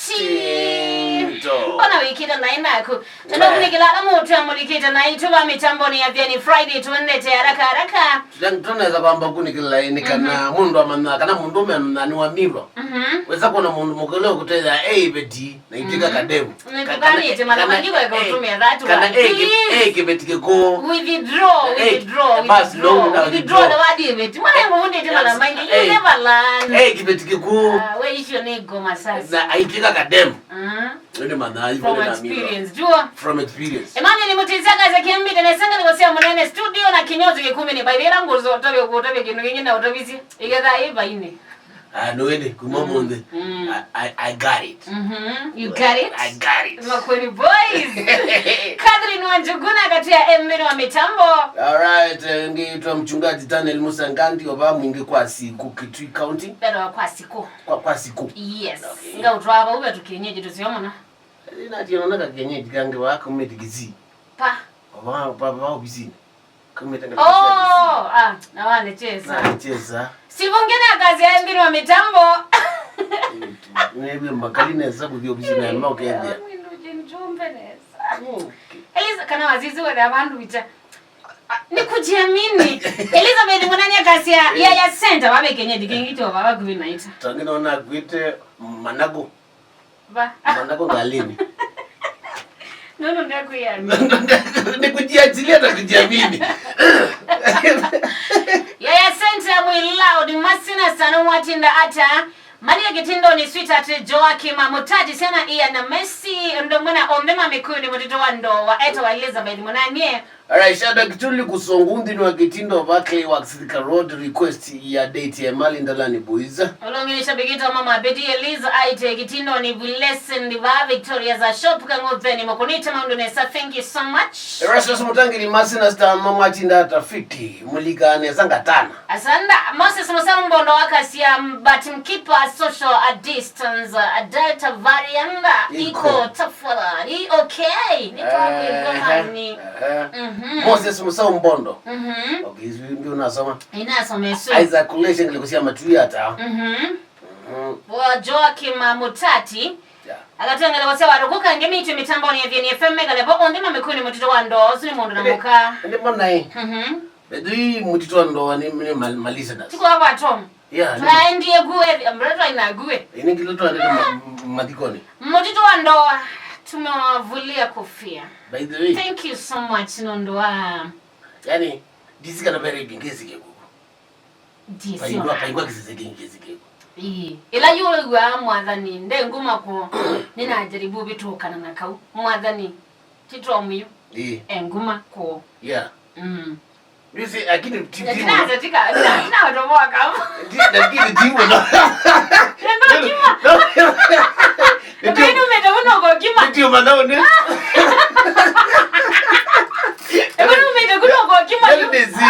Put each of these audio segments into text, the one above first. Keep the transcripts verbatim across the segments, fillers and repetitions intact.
Kitindo. Ona wĩkĩte naĩ naku. Tũnakunĩkĩla ala mũtũ amũlikĩte naĩ tũva mĩtambonĩ ya Vyeni Friday, tũendete haraka haraka. Tũnaweza kwamba kunĩkĩla nĩ kana mũndũ amanya, kana mũndũ ũme amanya nĩ wa mĩlwa. Mhm. Weza kuona mũndũ mũkũlũ kũtethya e iveti na itwĩka kademu. Nĩtũkanĩte mana maingĩ kweka ũtũmĩa that one. Kana e kĩ- e kĩveti kĩkũũ. Withdraw, withdraw, basi, withdraw. No, withdraw the word iveti. Mwana mũndĩte mana maingĩ, you never learn. E kĩveti kĩkũũ. Ah, we icio nĩ ngoma sasa. Na aitwĩka kademu. Mm. Nĩ manai. From experience, jua. From experience. Emmanuel Mutizia kaza kimbite ne sanga niko sia munene studio na kinyozi kikumi ni baibela nguzo tobe kutobe kinu kingi na utobisi. Igetha iba ine. Ah, no ende kuma munde. Mm. I, I, I got it. Mhm. You got it? I got it. Makueni boys. Catherine Wanjuguna kati ya Emmeri wa mitambo. All right, eh, ngitwa mchungaji Daniel Musa Ngandi oba mwingi kwa siku Kitui County. Bado kwa siku. Kwa, kwa siku. Yes. Okay. Nga utwaba ube tukienyeji tusiomona. Ĩĩ, nationa na kakienyeji kangi wa kumĩte Kisii. Pa. Wa, wa, wa obisinĩ. Kumĩte ngalĩko sya Kisii. Oh, ah, na wale chesa. Na chesa. Sivungene akazi ya mbinu wa mitambo. Nĩw'e makali nesa kũthi obisinĩ ya mokethia. Mwindu jinjumbe nesa. Mm. Eliza, kana wazizi wethe abandu bicha. Ah, ni kujiamini. Elizabeth Munani akazi ya, ya, ya center, wabe kenyeji kingi to baba kubi naita. Tangi naona akwĩte manago. Va? Manago ngalĩnĩ. Nono ndakwĩana. Nĩ kujiachilia na kujiamini. Yaya Center mwĩ loud, masina sana mwatinda ata. Maria Kitindoni, sweetheart Joakim, Mutaji sana Ian na Messi, ndo mwana ombe mamikuni mutito wa ndoa, eta wa Elizabeth Munanie. Alright, Shadrack Kituli Kusungu nthĩnĩ wa Kitindo va Clay Works Thika Road, request ya date ya Emali Ndalani Boys. Olong'e shabiki ta mama Betty Eliza aite Kitindo ni blessed va Victoria za shop kang'otheni mukunite maundu nesa. Thank you so much. Erastus Mutangiri masina star mama tinda tafiti mulika nesa ngatana. Asanda, Moses Musamu Mbondo akasia, but mkipa social a distance, a Delta variant, iko. Iko tafadhali, okay, nitwakwĩkwa mani. Ehe. Mhm. Moses Musamu Mbondo. Mhm. Okay, hizi ndio unasoma. Inasomeswa. Isaac Kuleshe ngalĩko sya Matuya ata. Mhm. Mhm. Wa Joakim Mutati. Yeah. Akatengele kwa sawa rukuka ngemi tu mitambo ni F N F M megale bo onde mamikuni mutito wa ndo, suni mundu na muka. Ndi mbona hii? Mhm. Bedui mutito wa ndo ni, ni mal-, malisa das. Tiko kwa Tom. Yeah, ni- Twaendie kuwe, mreto ina kuwe. Ini kilo tu ande ma-, mathikoni. Mutito wa ndo tumewavulia kofia. By the way. Thank you so much, nondo wa. Yani, ndisi kana very bingezi ke kuku. Ndisi. Paingwa, paingwa kisese kingi kesi keko. Ii. Ila yũlwaa Mwathani, nde nguma kwo. Ninajaribu vitũkana na kau. Mwathani, ti Tom yu. Ii. E nguma kwo. Yeah. Mm. You see, lakini ti, ti. Ndinaze tika, ndina watoboa kama. Ti, lakini ti wona. Ndio kima. No. Ndio. Ndio mete uno kwa kima. Ndio manao ne. Ndio mete kuno kwa kima. Ndio zi.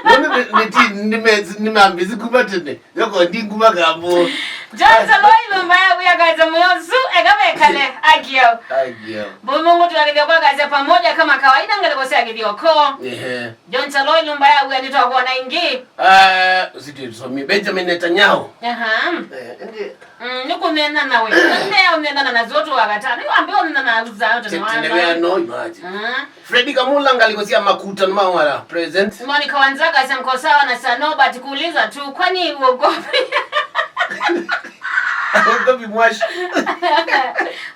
Ndio ndio ndio ndio ndio ndio ndio ndio Yoko ndi nguma kambo. Johnson Loilumba ya kuya kaza moyo su, eka mekale, akio. Akio. Mbumungu tuwagithio kwa kazi pamoja kama kawaida, ngalĩko sya kĩthioko. Ehe. Johnson Loilumba ya kuya nitwakuona ingi. Ah, usitwe tusomi. Benjamin Netanyahu. Aha. Eh, ndi. Mm, nikumenana we. Ndio umenana na zote wa gatano. Yo ambe umenana na zote. Tete ne we no imagine. Ah. Fredi Kamula ngalĩko sya Makuta nĩ mawara present. Monica Wanzaka sya mko sawa na Sir Norbert kuuliza tu, kwani uogopi? Uogopi mwashi.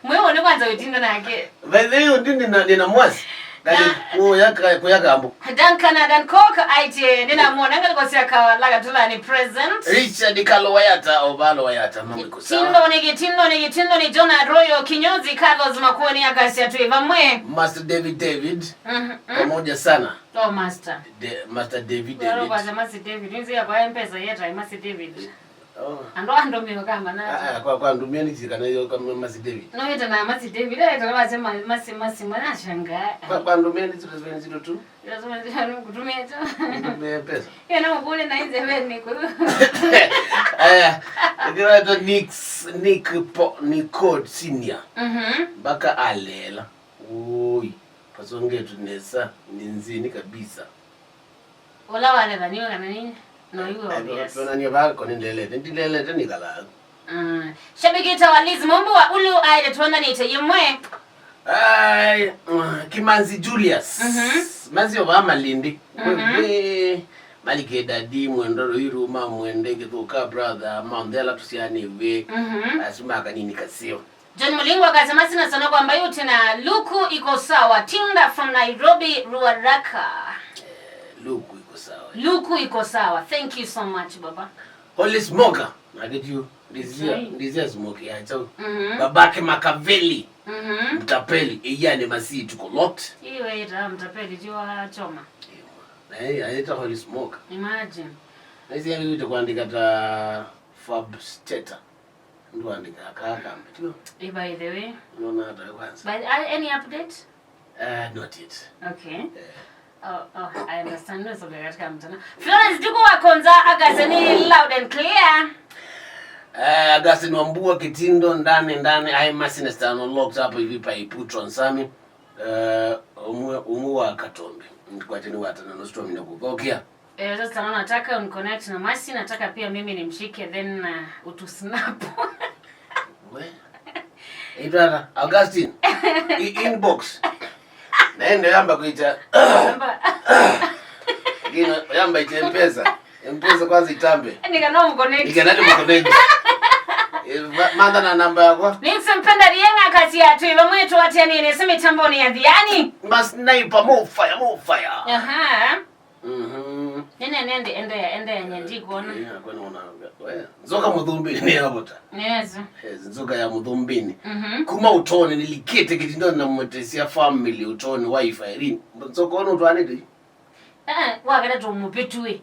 Mwewe ni kwanza utinda nake. By the way, ndi nina, nina mwasi. Ngali na- kuya ka-, kuya kambo. Duncan Adan Cook aite, nina mwona ngalĩko sya Kawala Gatulani present. Richard Kalo Wayata, Obalo Wayata, mambo iko sawa. Kitindo ni, kitindo ni, kitindo ni John Arroyo, kinyozi Carlos Makueni akasya twi vamwe. Master David David. Mhm, mhm. Pamoja sana. Oh, Master. De-, Master David, David. Kwa Master David. Nzi ya kwa M-Pesa yeta Master David. Oh. Ando ando mio kama na. Ah, ah, kwa, kwa ndumia ni kana yo kama Master David. No, yeta na Master David, yeta na Master, Master, Master, mwana shanga. Kwa, kwa ndumia ni zero zero zero two. Lazima ndio kutumia tu. Ndumia pesa. Yeye na kule na inze bene kwa. Aya, ndio ito Nix, Nick Po-, Nicole Senior. Mhm. Mpaka alela. Oi, pasonge tunesa, ni nzini kabisa. Ola wale baniwe kana nini? No iwe obvious. Tona ni bako ni ndele, ndi ndele ni kala. Mm. Shabiki ta wa Liz Mumbu wa Ulu aile twonanite yimwe. Ai, mm, Kimanzi Julius. Mhm. Mazi ova Malindi. Mhm. Wewe, Malike Dadi, Mwendo Ruiru, ma Mwende, Kithuka, brother, ma onthe ala tusiani we. Mhm. Asuma kanini kasio. John Mulingo akasema sina sana kwamba yote na Luku iko sawa. Tinda from Nairobi, Ruaraka. Eh, Luku iko sawa. Luku iko sawa. Thank you so much, baba. Holy Smoker. Nake yu ndizia, ndizia smoke ya chau. Mhm. Babake Makaveli. Mhm. Mtapeli, iyane masi tuko locked. Iwe ita mtapeli jua choma. Na yeye aita Holy Smoker. Imagine. Na isi yangu ite kuandika ta Fab Stater. Ndio andika kaka mtio. Eh, by the way. Unaona hata kwanza. By, a- any update? Uh, not yet. Okay. Oh, oh, I understand. No, sorry, katika mtandao. Florence Njuku wa Konza, Augustine, loud and clear. Eh, Augustine Wambua Kitindo, ndani, ndani, ai masina stano locked up hivi pa Iputwa Nsami. Eh, umwe, umwe wa Katombi. Kwa chini watana no storm na kuvokia. Eh, sasa naona nataka uniconnect na Masi, nataka pia mimi nimshike, then, uh, utusnap. We. Itwara Augustine. I- inbox. Naende yamba kuita. Namba. Kino yamba ite mpesa. Mpesa kwanza itambe. Nikana mconnect. Nikana mconnect. Eh, ma- manda na namba yakwa. Nixon Penda Rienga kati ya tuiva mwetu atianini simitamboni ya Thiani. Mas sniper, more fire, more fire. Aha. Mhm. Nene nende endeea, endeea nye ndikuona. Yeah, kwani una- we, nzoka muthumbini ni yavuta. Yes. Yes, nzoka ya muthumbini. Mhm. Kuma utoni nilikite Kitindo na Mutesia family utoni wa Irene. Nzoka ono utwanite? Eh, wakata tumupitu we.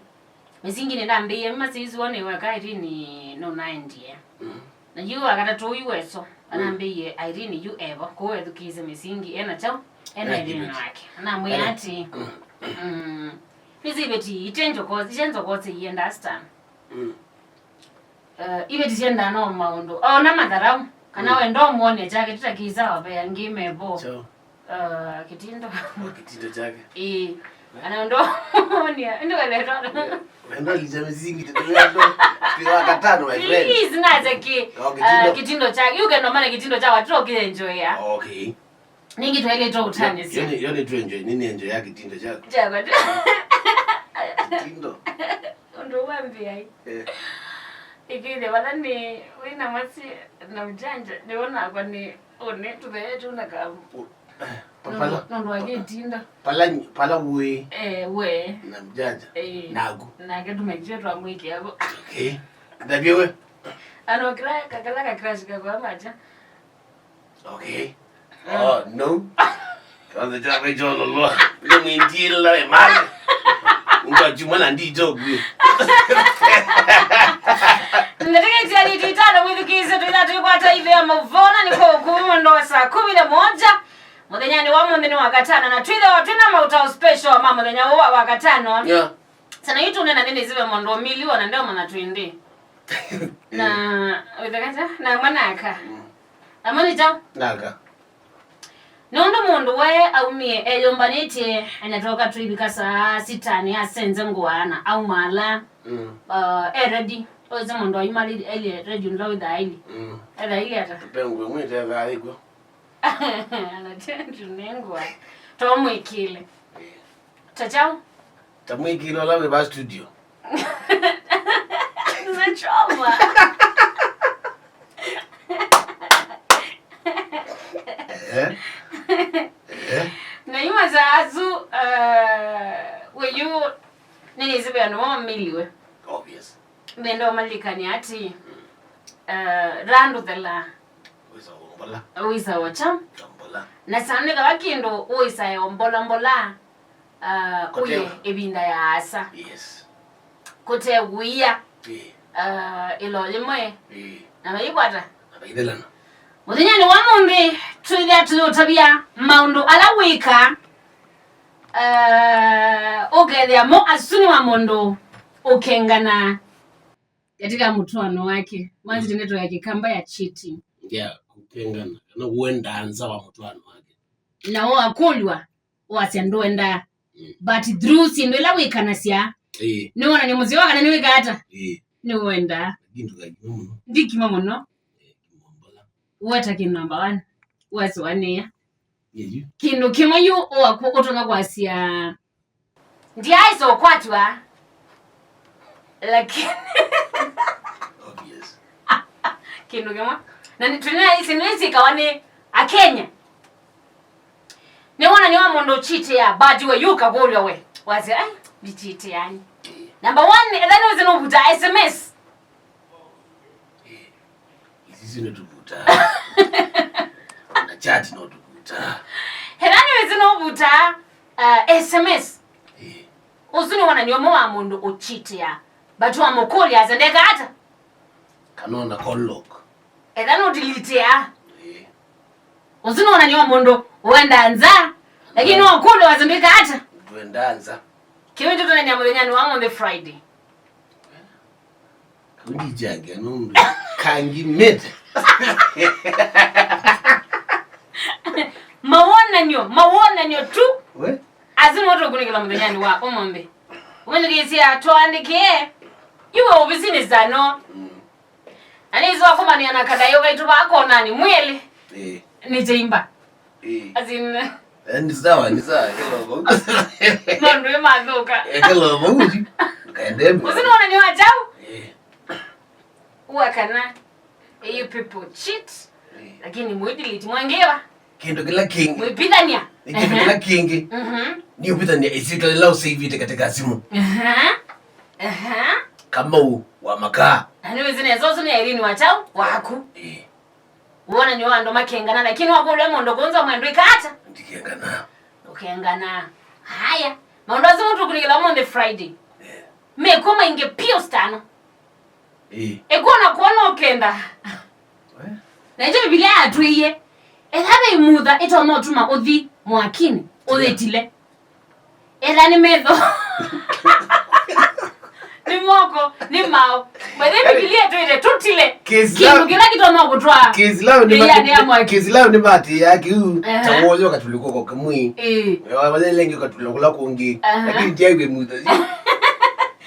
Misingi ni ndambie masizi one waka Irene no ninety. Mhm. Na yu akatatu uyu weso, mm, anambĩie Irene yu evo, kũu ethukĩĩsye mĩsingi, ena kyaũ? Ena Irene wake. Anamwĩa atĩ, mm, nĩsiveti ite njokose, ite njokose iendaa Stan. Mm. Eh, iveti syendaa no maũndũ. Ona matharaũ, kana, mm, wenda ũmwone kyake, tũtakĩsa wavea ngĩ mevo. Kyaũ? Ah, Kitindo. Oh, Kitindo kyake. Ĩĩ. Ana ndo. Nia, ndo wethetwa. Wendo licha misingi tete wendo. Piwa katano, my friend. Please, nacha ki. Oh, Kitindo. Ah, Kitindo kyake. You can normally Kitindo kyake, tũkĩenjoya. Okay. Ningi twaile to utane. Yo ni, yo ni tu enjoy. Nini enjoy ya Kitindo kyako? Kyako. Kitindo. Ũndũ wambia. Eh. Ikile wala ni wina masi na ujanja. Niona kwa ni Ũnĩ tũthee tũna kavu. Pala. Nũndũ wa Kĩtinda. Pala, pala wĩ. Eh, we. Na mjanja. Eh. Naku. Nake tũmekisye twamwĩkĩa vo. Okay. Ndavye we. Ano kila kakala ka crash kakwa macha. Okay. Oh, no. Kwanza chakwe chololwa. Ndio mwindila we mali. Ngwa chumwa na ndicho gwe. Ndatĩkĩtya nititano mwĩthukĩĩsye twĩtha twĩkwata ivea mavona nĩ kwa ũkũmũ mwendo wa saa kũmi na moja mũthenyanĩ wa mũnthĩ nĩ wa katano na twĩthĩwa twĩna maũtao special ma mũthenya ũũ wa wakatano. Yeah. Sana yu tũnena nĩnĩsĩve mũndũ ũmiliwa na ndeũmanya twĩndĩ. Na wĩthekata na mwanaka. Mm. Amwe nĩ kyaũ? Naka. Nũndũ mũndũ we aumie eyũmbanĩtye, na twoka twĩvika saa sita nĩasenze ngũa na aumaala. Mm. Uh, e ready. Oze mũndũ aima li- eli ready nla wĩthaa ili. Mm. Etha ili ata? Pengu ĩmwe ĩtethaa ĩkw'o. Ana tentu nĩ ngũa. Tomwĩkĩle. Eh. Ta kyaũ? Ta mwĩkĩle ũla wĩ va studio. Nachoma. Eh? Eh? Na yu masaa asu, uh, wĩyu nĩnĩsĩ ve andũ mamamiliwe. Obvious. Menda ũmalikania ati, uh, randũ thela. Wĩsa wombola. Wĩsa wacha. Tombola. Na sana nĩ kava kĩndũ wĩsa yombola mbola. Ah, kũte- ũye ĩvinda ya asa. Yes. Kũte wia. Ĩĩ. Ah, ĩlo yĩmwe. Ĩĩ. Na mayĩkwata. Na maithelana. Mũthenyanĩ wa mũnthĩ, twĩthĩa tũyũtavya maũndũ ala wĩka, ah, ũkethĩa mo asu nĩ wa mũndũ ũkengana katika mũtwaano wake. Mwanzĩte ndeto ya Kĩkamba ya cheating. Yeah, kũkengana. Kana kuendaa nza wa mũtwaano wake. Na ũakũlw'a, wasya ndũendaa. Mm. But through syĩndũ ila wĩkanasya, ĩĩ, nĩwonany'a mũseo kana nĩwĩkaa ata? Ĩĩ. Nĩwendaa. Lakini ndũkakima mũno. Ndikima mũno. Weta kĩndũ number one. Wasiwanĩa. Yeyu. Kĩndũ kĩmwe yu ũaku ũtonya kwasya, "Ndyaĩsa ũkwatwa." Lakini. Obvious. Kĩndũ kĩmwe. Na nĩ-, tũnĩ na ici nĩ syĩkawa nĩ Akenya. Nĩ wonany'o wa mũndũ ũchitĩa, but we yu ũkakũlw'a we. Wasya, "Ai, ndichitĩanĩ." Number one, etha nĩwĩsĩ nũvuta S M S. Ĩĩ. Isisi nĩtũvutaa. Na chat no tũvutaa. Etha nĩwĩsĩ nũvuta, uh, S M S. Ĩĩ. Ũsu nĩ wonany'o ũmwe wa mũndũ ũchitĩa. But wamũkũlya asya ndeka ata? Kana ona call log. Etha no deletea. Ĩĩ. Ũsu nĩ wonany'o wa mũndũ ũenda nza. Lakini no ũkũlya wasya ndeka ata? Ndwenda nza. Kĩu nĩtũtanania mũthenyanĩ wa ũmũnthĩ Friday. Kau ndijange nũndũ kangi mĩte. Mawonany'o, mawonany'o tu. We? Asu nĩmo tũkũnĩkĩla mũthenyanĩ wa ũmũnthĩ. Ũmĩthukĩĩsya twaandĩkĩe, iwe ovisinĩ sano. Mm. Na nĩsĩ wakomanĩa na kadaĩ ũkaitũ vaa konani mwĩlĩ. Ĩĩ. Nĩ kyaimba. Ĩĩ. As in, eh, ni sawa, ni sawa, kĩloko. Maũndũ ĩ mathũka. Eh, kĩloko, uji. Kaende. Ũsu nĩ wonany'o wa kyaũ? Ĩĩ. Ũa kana, you people cheat, ĩĩ, lakini mũidelete, mwangĩwa. Kĩndũ kĩla kĩngĩ. Mwĩvithania. Nĩ kĩndũ kĩla kĩngĩ. Mhm. Nĩ ũvithania ĩsyĩtwa lĩla ũseivĩte katika simu. Aha. Aha. Kamau wa makaa. Na nĩwĩsĩ nesa ũsu nĩ Irene wa kyaũ? Waku. Ĩĩ. Wona nĩ andũ makengana, lakini wakũlwa mũndũ kũnza mwendũ ĩka ata? Ndikengana. Ndũkengana. Haya. Maũndũ asu tũkũnĩkĩla ũmũnthĩ Friday. Eh. Meko maingĩ piũ stano. Ĩĩ. Ĩkuona kuona ũkenda. Eh? Na ĩkyo Biblia yatwĩie, etha ve imutha ĩtonya ũtuma ũthi mwakinĩ, ũyĩtile. Etha nĩ metho. Nĩ moko, nĩ maũ. Mwene Biblia ĩtwĩte tũtile. Kĩndũ kĩla kĩtonya kũtwaa. Kĩsilaũ nĩ ĩanĩ ya mwaki. Kĩsilaũ nĩ mati ya kĩu. Aha. Ta woyo katulikuko kamwe. Ĩĩ. Wale lengi katula kula kungi. Aha. Lakini jaiwe muda.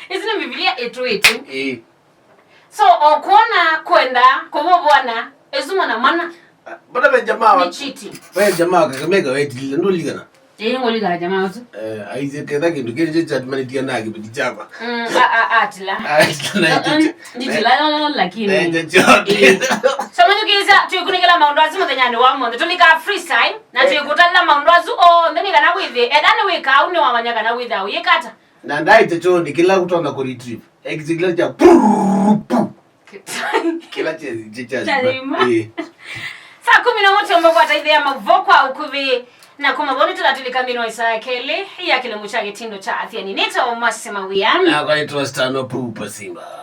Ĩsu nĩ Biblia ĩtwĩte. Ĩĩ. So, o kwona kwenda kũvũvũana, ĩsu mwana mana. Ah, mbona ve jamaa wa-, nĩ cheating. Ve jamaa wa Kakamega wetilile, ndũlikana? Ĩĩ, ngũlikana jamaa ũsu. Eh, aisye ketha kĩndũ kĩu nĩkyo kyatumanĩtie na kĩveti kyakwa. Mm, a, a, atila. Atila na mm, ĩkyo. Nditila, lakini. Eh, chochote. Ĩĩ. So, methukĩĩsya, twĩkunĩkĩla maũndũ asu mũthenyanĩ wa ũmũnthĩ. Tũlika freestyle, na eh, twĩkũtalĩla maũndũ asu onthe nĩ kana wĩthĩe. Etha nĩwĩka ũu nĩwamanya kana wĩthĩawa ũyĩka ata. Na ndaĩ chochote, kĩla ũtonya kũ retrieve. Exit kĩla kya purururu, pu. Kĩla kya, kya, kya, kya lima. Eh. Saa kumi na ũmwe tũmba kwata ĩthe ya maũvoo kwa ũkuvĩ. Na kuma vau nĩtũlatũlika nthĩnĩ wa ĩsaa ya kelĩ ya kĩlungu kya kĩtindo kya Athiani. Nĩtawa Masema Wia. Na kwa nĩtawa Stano Pupa Simba.